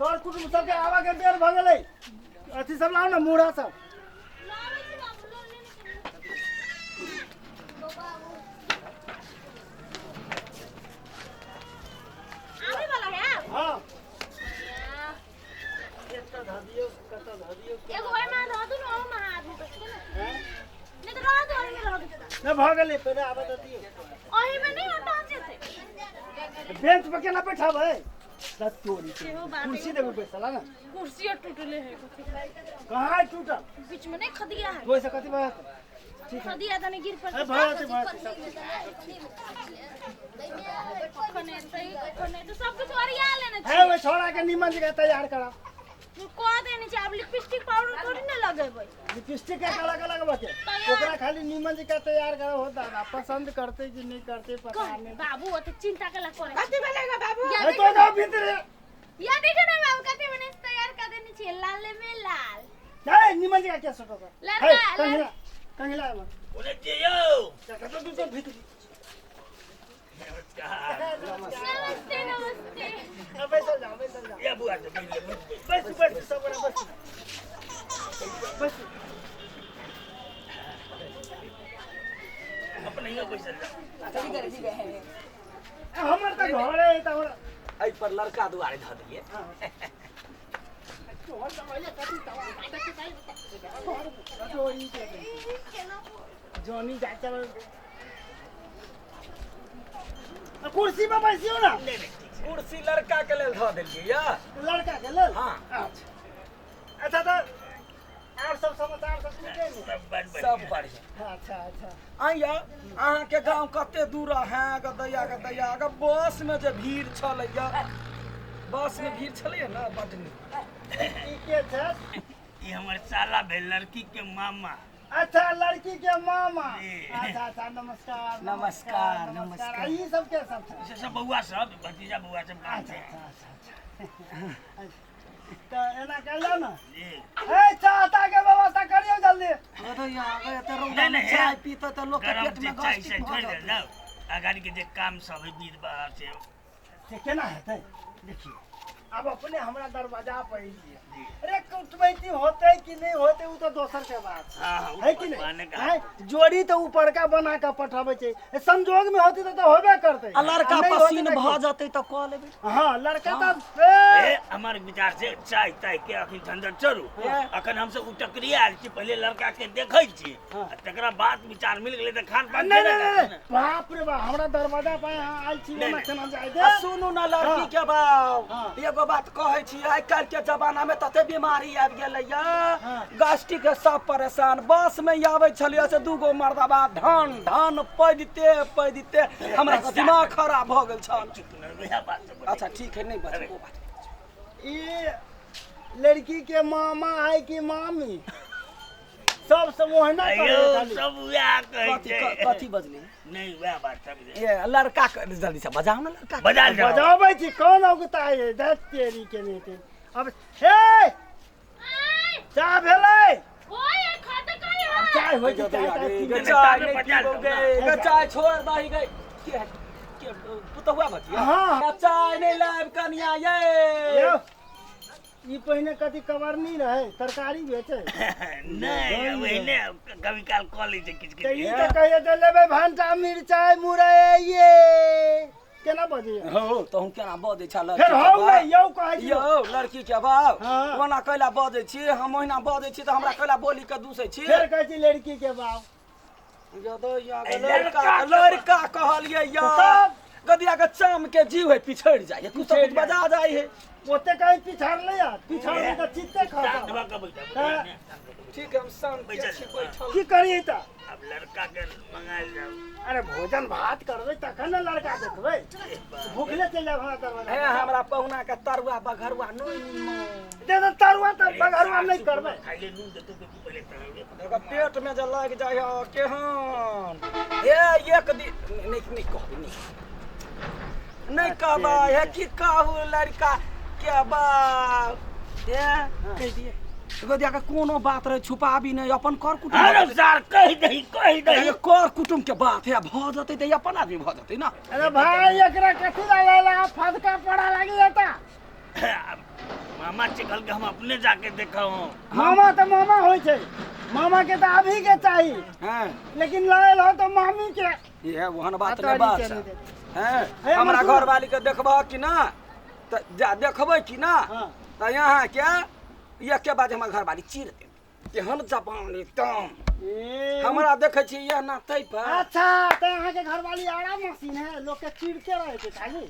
कर कुटुम्ब सबके आबऽ के बेर भऽ गेलै अथी सब लाउ ने मूड़ा सब लाबै छी बाबू लो लेने आबै वाला है आब? हाँ एकटा धऽ दियौ कतऽ धऽ दियौ एगो ओहिमे धऽ दू ने ओहिमे आदमी बैठतै ने हैं? नहि तऽ रहऽ दू ओहिमे रहऽ दू नहि भऽ गेलै पहिले आबऽ तऽ दियौ ओहिमे नहि हटा जेतै बेंच पर केना बैठाबै दस तोरी के। सेहो बात कुर्सी देबै बैसला ने कुर्सी टूटले है कहाँ है टूटल बीच में नहीं खदिया है ओहिसँ कथी भऽ जेतै खदिया तनी गिर पड़तै अरे भऽ जेतै भऽ जेतै कखन एतै कखन एतै सब कुछ ओरिया लेने है छी ओहि छोड़ा के निमन जगह तैयार करा कह देने छी आब लिपस्टिक पाउडर थोड़ी ने लगेबै लिपस्टिक के काला काला के बके ओकरा खाली निमन जगह तैयार करा हो दादा पसंद करते कि नहीं करते पता नहीं बाबू ओते चिंता केला करे कथी भेलै बाबू या ए तो जाओ भीतर या देखो ना बाबू कते बने तैयार कर देने छी लाल में लाल नहीं निमन जगह क्या सोचो कर लड़का, है कंगला कंगला है बोले जे यौ तो तू तो भीतर नमस्कार नमस्ते नमस्ते अब बैसल जाओ बैसल जाओ या बुआ से मिल ले बस बस सब बड़ा बस बस अपने ही बैसल जाओ हमर तऽ घर है तऽ हमरा एहि पर लड़का दुआरे धऽ देलियै तोहर दवाइया कथी दवा जॉनी जाय चल कुर्सी पर बैसियो ना नहीं नहीं ठीक छै कुर्सी लड़का के लेल धऽ देलियै या लड़का के लेल हाँ। अच्छा अच्छा तऽ आर सब समाचार सब ठीक है ने सब बड़ बढ़िया सब बढ़िया अच्छा अच्छा आइ यौ अहाँके गाँव कते दूर है ग दैया ग दैया ग बस में जे भीड़ छलैया बस में भीड़ छलैया ने बड्ड नीक ठीके छै ई हमर साला भेल लड़की के मामा अच्छा लड़की के मामा जी। अच्छा अच्छा नमस्कार नमस्कार, नमस्कार। ई सब के सब छै से सब बौआ सब भतीजा बौआ सब गाँव अच्छा छै अच्छा अच्छा तऽ एना कर जाओ ना जी ए चाहता के व्यवस्था करियो जल्दी ग दैया ग एते रौदा नहीं में नहीं चाय पीते तऽ लोक के गरम पेट जे में चाय से गैस्ट्रिक भऽ छोड़ि देल जेतै जाउ अगाड़ी के जे काम सब है बीर बाहर से से केना हेतै देखियौ आब अपने हमरा दरवाजा पर एलियै अरे कुटमैती होतै कि नहि होतै ओ तऽ दोसर के बात छै हाँ, हाँ, है कि भगवाने नहि का हैं? जोड़ी तऽ ऊपरका बना कऽ पठाबै छै संजोग में होतै तऽ होबे करतै आ लड़का आ नहि होतै पसीन तऽ भऽ की? जेतै तऽ कऽ लेबै हँ लड़का तऽ ए, ए हमार विचार से चाय ताय के अखन झंझट चलू अखन हमसब उटकरी आयल छी पहिले लड़का के देखै छी हाँ। आ तकरा बात विचार मिल गेलै तऽ खान पान नहीं खेबे नहीं करतै नहीं बाप रे बाप हमरा दरवाजा पर अहाँ आयल छी नहीं, ओना नहीं। केना जाय दे आ सुनू ने लड़की हाँ। के बाप हाँ। एगो बात कहै छी आइ काल्हि के जमाना में तते बीमारी आबि गेलै या हाँ। गैस्ट्रिक के सब परेशान बस में आबै छलियै से दूगो मर्दबा धन धन पैदिते पैदिते हमरा तऽ दिमाग खराब भऽ गेल छल चुप न वएह बात सब अच्छा ठीक है नहीं बचबो बात ई लड़की के मामा है कि मामी सब सब ओहिना अयो करे खाली। सब वएह कहै कथी छै कथी बजली नहीं वएह बात सब जे। ये लड़का के जल्दी से बजाओ ना लड़का के। बजा जाओ बजाबै छी कौन औगता है दस तेरी के नेते अब हे आय चाह भेलै ओए खाते कहीं है चाय होइ छै चाय ताय पी गे ले। चाय नहीं बजा पीबो दो गे ना। गे चाय छोड़ दही गे के के पुतहुआ बचिया हाँ। चाय नहीं लाब कनिया ये यौ, ई पहिने कथी कवरनी रहै तरकारी बेचै नहीं ओहिने कभी काल कऽ लै छै किछु तऽ ई किछु तऽ कहियो जे लेबै भंटा मिरचाइ मुरई ये केना बजैया हो तो हम केना बजै छल फेर हौ नहि यौ कहै छी यौ लड़की के बाप हाँ। ओना कैला बजै छी हम ओहिना बजै छी तऽ हमरा कैला बोली के दूसै छी फेर कहै छी लड़की के बाप यदो या ए, लड़का लड़का लड़का कहलियै या तब? गदिया के चाम के जीव है पिछड़ जाइ है कुछ पिछड़ि कुछ बजा जाइ है ओते कहीं पिछाड़ले या पिछाड़ले तऽ चित्ते शांत खसा भऽ कऽ बैठा हाँ। ठीक है हम शांत बैठल छी बैठल की करियै तऽ अब लड़का के मंगायल जाओ अरे भोजन भात करबै तखन ने लड़का देखबै भूखले चलि जायब हमरा दरवाजा हे हमरा पहुना के तरुआ बघरुआ नहि निमन दे दे तरुआ तऽ बघरुआ नहि करबै खाइले नून देतौ बेटी पहिले तरुआ एकर पेट में जे लागि जाइ है केहन हे एक दिन नहि नहि कहबै नहि नहि कहबै हे की कहू लड़का के बाप हे कहि दिए एगो दिया के कोनो बात रहे छुपाबी नहि अपन कर कुटुम अरे सर कहि दही कहि दही कर कुटुम के बात है भऽ जेतै तऽ अपन आदमी भऽ जेतै ना अरे भाई एकरा कथी ला ला फदका पड़ा लागि जाता आब अपने जाके देखा हूँ। मामा तऽ मामा होइ छै, मामा के तऽ अभी के चाही। हैं लेकिन लायल हो तऽ मामी के। ये ओहन बात आ नहि तोरी बात के छै। नहि दे। हैं हे, हमरा हमर घर वाली के देखबह कि ना, तऽ जा देखबै कि ना? हाँ। तऽ यहाँ के एके बाज हमर घर वाली चीर दे, तेहन जबान एकदम। ए, हमरा देखै छी यह ना तै पर। अच्छा, तऽ अहाँके घरवाली आरा मशीन है, लोक के चिड़ते रहै छै खाली।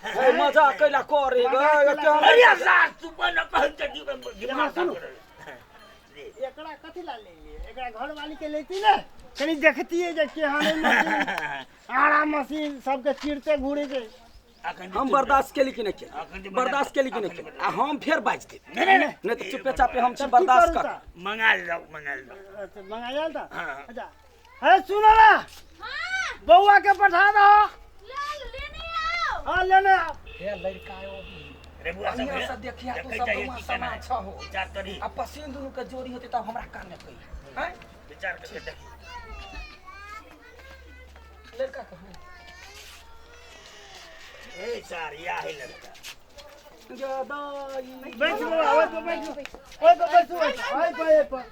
ए, मजा कैला करे गे। मजाक कैला केहन- अरे सार तू बन कहन के दिमाग सुनू। एकरा कथी ला ले लिए? एकरा घरवाली के लेती ने, कनी देखतियै जे केहन है मशीन, आरा मशीन सबके चिड़ते घूरे छै। हम बर्दाश्त केली कि नहि केली? अखन जे बर्दाश्त केली कि नहि अखन जे केली? आ हम फेर बाजि देब। नहीं नहीं नहीं नहि तऽ चुपे चापे हम छी तब की बर्दाश्त करू कर। तऽ? मंगा जाओ, मंगा जाओ। अच्छा, मंगायल तऽ? हाँ। अच्छा, हे सुनो ना। हाँ। बौआ के पठा दो। लाल लेने आओ। हाँ, लेने आओ। हे लड़का यो रे बुआ सब बढ़िआँ से देखिया तू देखै सब जाइए गौआँ की केना समाज है। छहो। विचार करी। आ पसीन दुनू के जोड़ी होतै तब हमरा कान में कही हैं। विचार करके देखी। लड़का कहाँ? ए सार या है लड़का। गदाई। बैठ बौआ, ओइ पर बैठ, ओइ पर बैठू, ओइ पर, ओइ पर।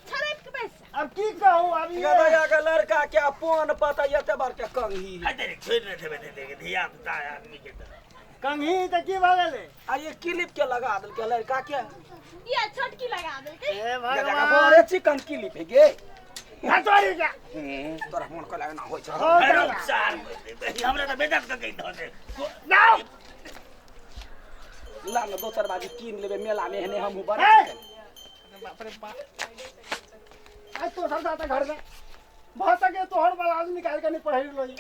छड़प के बैस। अब की कहू अब ये? गदैया के लड़का के अपन पता एते बार के कंघी। आ तेरे छोड़ नहीं देबे, दे दे धिया पुता आदमी के तऽ। कंघी तऽ की भऽ गेलै? आ ये क्लिप के लगा देलकै लड़का के। ये छोटकी लगा देलकै। हे गदा के भगवान। बड़े चिकन क्लिप है गे। हटोरी के। तोरा मन कला ना होइ छै। हो अरे दादा। सार हमरा तऽ बेइज्जत कऽ के धऽ दे। जाओ। ला न दोसर बाजी कीन लेबे मेला में, एहने हमहूँ बड़ा हे! चिकन। बाप रे बाप, आज तो सब जाता घर में भऽ सके तोहर वाला आदमी निकाल के नहीं पहिर लो। चल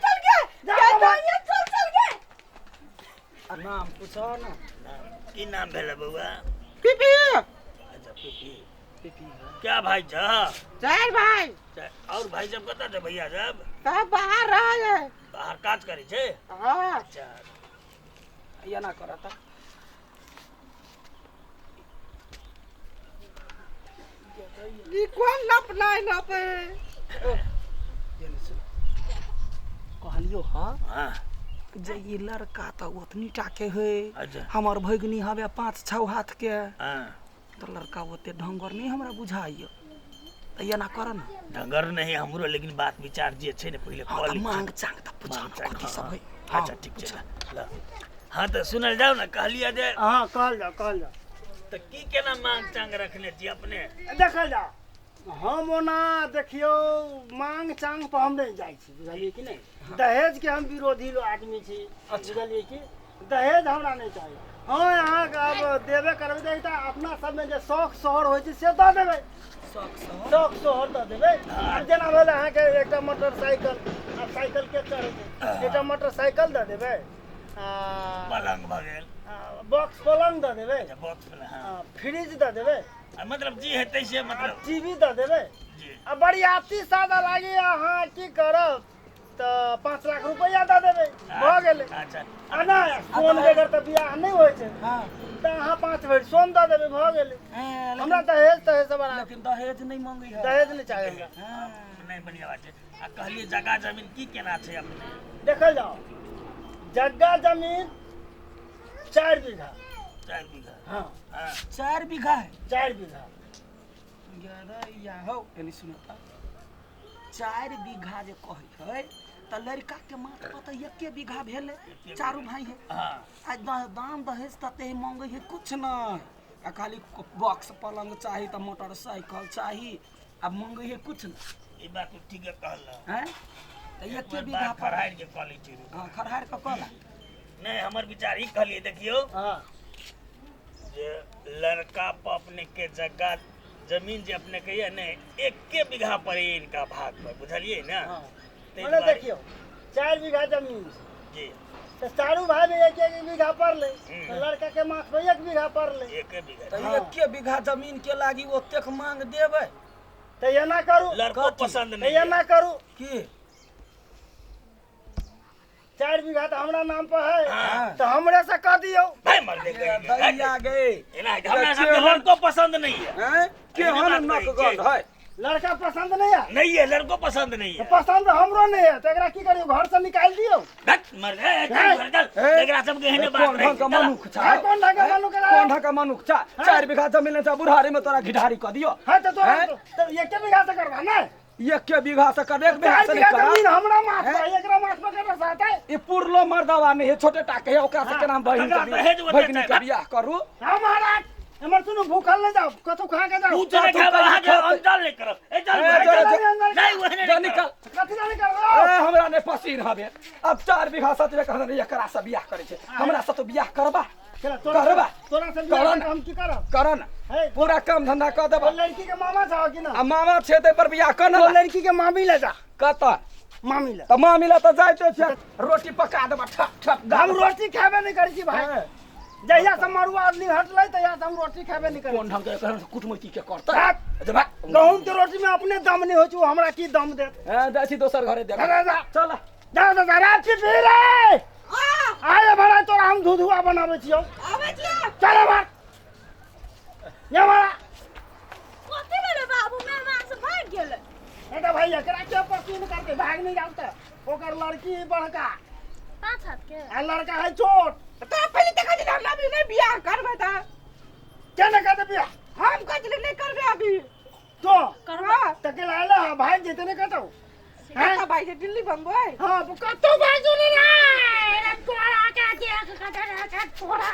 चल के। जाओ मामा। ये चल चल के। आ नाम पूछो ना। की नाम भेल बौआ? पीपी। अच्छा, पीपी। क्या भाई साहब? चार भाई। और भाई साहब कतऽ छै भैया साहब? सब बाहर रहे है। बाहर काज करै छै? हाँ। अच्छा। एना करत। ई कोन लप लाइन लप है? कहलियो हाँ हाँ। जे ई लड़का तऽ ओतनी टा के है। अच्छा। हमर भगिनी हवे 5-6 हाथ के। हाँ। तऽ लड़का ओते ढंगर नहीं हमरा बुझाइयो, तऽ एना कर न। ढंगर नहीं हमरो, लेकिन बात विचार जे छै ने पहिले हाँ, कऽ तऽ लै छी। मांग चांग तऽ पूछ मांग न चांग, कथी हाँ, सब हाँ। है। अच्छा ठीक छै, ल। हाँ तऽ सुनल जाउ ने, कहलियै जे हाँ, कहल जाओ, कहल जाओ। तऽ की केना मांग चांग रखने छी अपने? देखल जाओ, हम ओना देखियौ मांग चांग पर हम नहीं जाइ छी, बुझलियै कि नहि? दहेज के हम विरोधी लो आदमी छी, बुझलियै कि? दहेज हमरा नहीं चाही। हाँ, अहाँके अब देबे करबै तऽ एकटा अपना सबमे जे शौक सोहर होइ छै से दऽ देबै। शौक सोहर दऽ देबै। आब जेना भेल अहाँके एकटा मोटरसाइकिल, आब साइकिल के चढ़ै छै, एकटा मोटरसाइकिल दऽ देबै, आ पलंग भऽ गेल। बॉक्स पलंग दऽ देबै। अच्छा, बॉक्स पलंग, हाँ। आ, फ्रिज दऽ देबै। आ, मतलब जी हेतै से आ मतलब टीवी दऽ देबै। जी। आ बरियाती सादा लागी अहाँ की करब तऽ 5 लाख रुपैआ दऽ देबै, भऽ गेलै। अच्छा। आ नहि सोन बगैर तऽ बियाह नहि होइ छै, हाँ। तऽ अहाँ 5 भरि सोन दऽ देबै, भऽ गेलै। हाँ, हमरा दहेज तहेज सब बड़ा लेकिन दहेज नहीं मांगे है। दहेज नहि चाही हमरा। हाँ। नहीं बढ़िया बात छै। आ कहलियै जगह जमीन की केना छै अपने? देखल जाओ, जगह जमीन 4 बीघा। 4 बीघा? हाँ। हाँ। 4 बीघा है? 4 बीघा। गदैया हौ, एनी सुनो तऽ 4 बीघा जे कहै है तऽ लड़का के माथ पर तऽ 1 बीघा भेलै, चारू भाई है। हाँ। आ दाम दहेज तते मांगे है कुछ नहीं, आ खाली बॉक्स पलंग चाही तऽ मोटरसाइकिल चाही, आ मांगे है कुछ नहीं। ई बात तू ठीके कहल। हैं तऽ 1 बीघा पर खरहारि के कहलै छी। हाँ, खरहारि के कहला। नहीं, हमर विचार ई कहलियै, देखियौ हाँ। जे लड़का पर अपने के जगह जमीन जे अपने के ये ने 1 बीघा पर इनका भाग पर, बुझलियै ने? हाँ। ताहि मने दुआरे- देखियौ 4 बीघा जमीन छै। जी। तऽ चारू भाई में 1-1 बीघा पड़लै, तऽ लड़का के माथ पर 1 बीघा पड़लै। 1 बीघा। तऽ 1 बीघा जमीन के लागी ओतेक मांग देबै? तऽ एना करू। लड़को पसंद तऽ नहीं। एना करू। की? 4 बीघा तऽ हमरा नाम पर है, हाँ। तऽ हमरे से कह दियौ। भाई मर दे कहीं के। दैया गे। एना है, हमरा सबके लड़को पसंद नहीं है। हैं? केहन एहने बात नक कहै गंध है? लड़का पसंद नहीं है। नहीं है, लड़को पसंद नहीं है। पसंद हमरो नहीं है, तो एकरा की करियो, घर से निकाल दियो? धत, मर गए, चल घर चल। एकरा सब के एहने बात कोन रहै ढंग छै। के मनुख छा? है, कोन ढंग के मनुख है? कोन ढंग के मनुख छा? 4 बीघा जमीन छै, बुढ़ारी में तोरा घिढारी क दियो। है तो तोरा हैं? तो एके बीघा से करबा ने? एक बीघा से कर, 1 बीघा चार से बीघा नहीं जमीन करा। हमरा माथ पर, एकरा माथ पर केना सहतै? ई पुरलो मर्दवा नहीं है, छोटे टा के है, ओकरा से केना बहिन एकरा के दहेज ओते भगिनी के छै। बियाह करू? हमारा हमर सुनू, भूखल नहीं जाओ, कतौ खा के जाओ। तू चले खाब, अहाँके अंदर नहि करब। ए, चल, ए, घर चल, चल। चल। नहीं, ओहने जा नहि निकल। करब। कथी जाने करबो? ए, हमरा नहि पसीन हवे। अब 4 बीघा सतरे कहने एकरा से बियाह करे छै, हमरा से तो बियाह करबा? चला, तोरा करबा? तोरा से बियाह करन। हम की करब? करन। हे। पूरा काम धंधा कऽ देबा। तो लड़की के मामा छौ कि ना? आ मामा छै तै पर बियाह कर तो न। लड़की के मामी ले जा। कतऽ? मामी ले। तऽ मामी ला तऽ जाइते छै, रोटी पका देबा ठप ठप। हम रोटी खेबे नहीं करै छी भाई। हैं। जहिया से मरुआ आदमी हटलै तहिया से हम रोटी खेबे नहीं करै। कोन ढंग के एकर कुटमैती के करतै? हट। जबा। गहूम के रोटी में अपने दम नहीं होइ छै, ओ हमरा की दम देत? ए, जाइ छी दोसर घरे देख। जा, जा। चल। जा जा जा रे पिपी रे, आय भरा, तोरा हम धुधुआ बनाबै छियौ। आबै छियै। चल भाग ये मारा। कथी भेलै बाबू? मेहमान से भागि गेलै। एटा भाई, एकरा के पसीन करते भाग नहीं जाते। ओकर लड़की बड़का 5 हाथ के। आ लड़का है छोट। तोरा पहिले देखा दिला, हमरा अभी नहीं बियाह करबै तऽ। के ने करते बियाह? हम कहै छलियै नहीं करबै अभी। तो करबै। त के लाले हा भाग जेते ने कतौ हैं? कतऽ भाई छै? दिल्ली बम्बई? हाँ, कतौ भाग जो ने रे, तोरा के देख कतौ तोरा।